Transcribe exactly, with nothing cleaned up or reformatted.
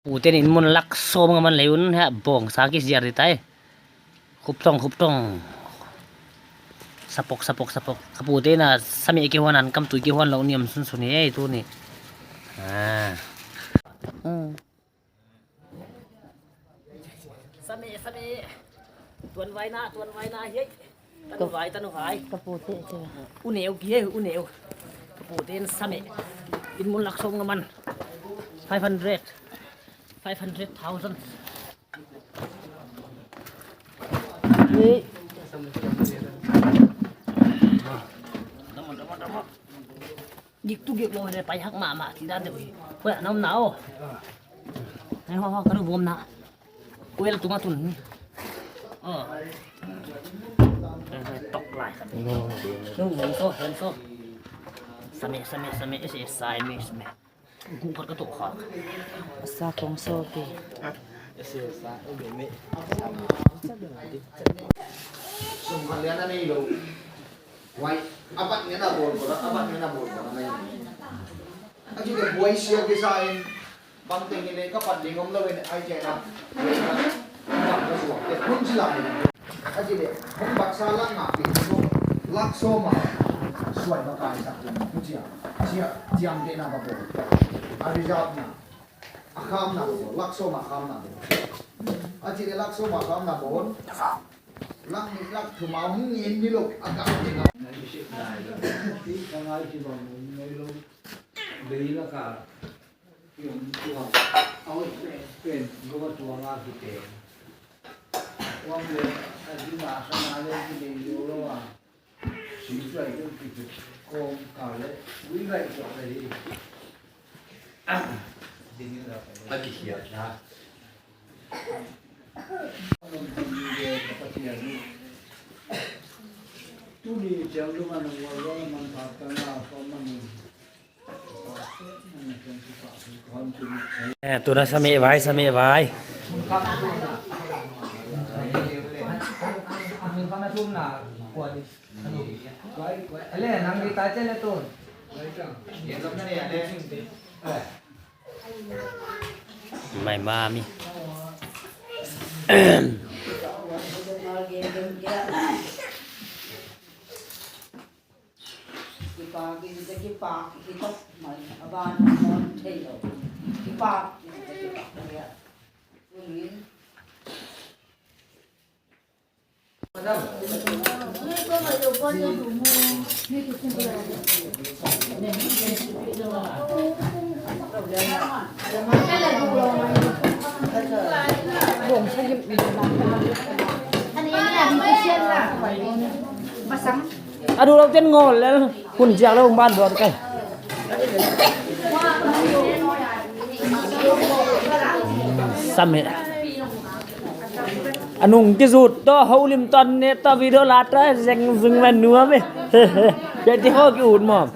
Puten in mun lak sawm nga man leh un hia bawngsa kiziak di tai. Khuptong, khuptong. Sapok, sapok, sapok. Ka puten a sameh kihuan, an kam tui kihuan lou niam sunsun hi ei tuni. Ah. Mm. Sameh, sameh. Tuan vai na, tuan vai na hiai. Tanu vai, tanu vai. Ka puten chu. U neu ki he, u neu. Ka puten sameh. In mun lak sawm nga man. Five hundred. Five hundred thousand. Ei. Gik tu gik lou leh pai hak mahmah ti dan deuh hi. Huai na om na aw. Nei ho ho, ka nu bawm na. Kuel tunga tun. Oh. Tok lai kha. Nu, hen so, hen so. Sameh, sameh, sameh, ese sai mi sameh. Ku khat ka toh kha. Sa kong so ke. Ese sa, ebe me. Sum khat lian a nei lou. Huai, a bat ngen a bawl bawl, a bat ngen a bawl bawl, a nei. A chu te buai sia kisa in, bang teng in leh ka pat ding om lou in, ai ke na. Bang ka suak, te hun chi lai. A chi leh, hong baksa lak nga pi, lak sawm a, suai ba kai sak tun, hu chia, chia, chiam te na ba bawl. A reserve na, a kham na bawl, lak sawm a kham na bawl. A chi leh lak sawm a kham na bawl. Lak nih lak thum a hong ngen ni lou a ka ti na. Ti ka ngai ti bang mun ngai lou. Bei la ka. Yong tua. Au pen pen go tua nga ki te. Wang le a di ma sa na le ki ding lou lou a. Si tua i ki ki kong ka le. Wi ngai tua le hi. Ding la ka. A ki hiat na. Eh, tu na sameh vai, sameh vai. Ele, nang di ta chele tu. Mai mami. A du lou ten ngol lel, hun ziak lou ban duat kai. Sameh. A nung kizut toh, houlim tan ne ta video la ta, zeng zung man nuam e. Jadi ho ki ut mom.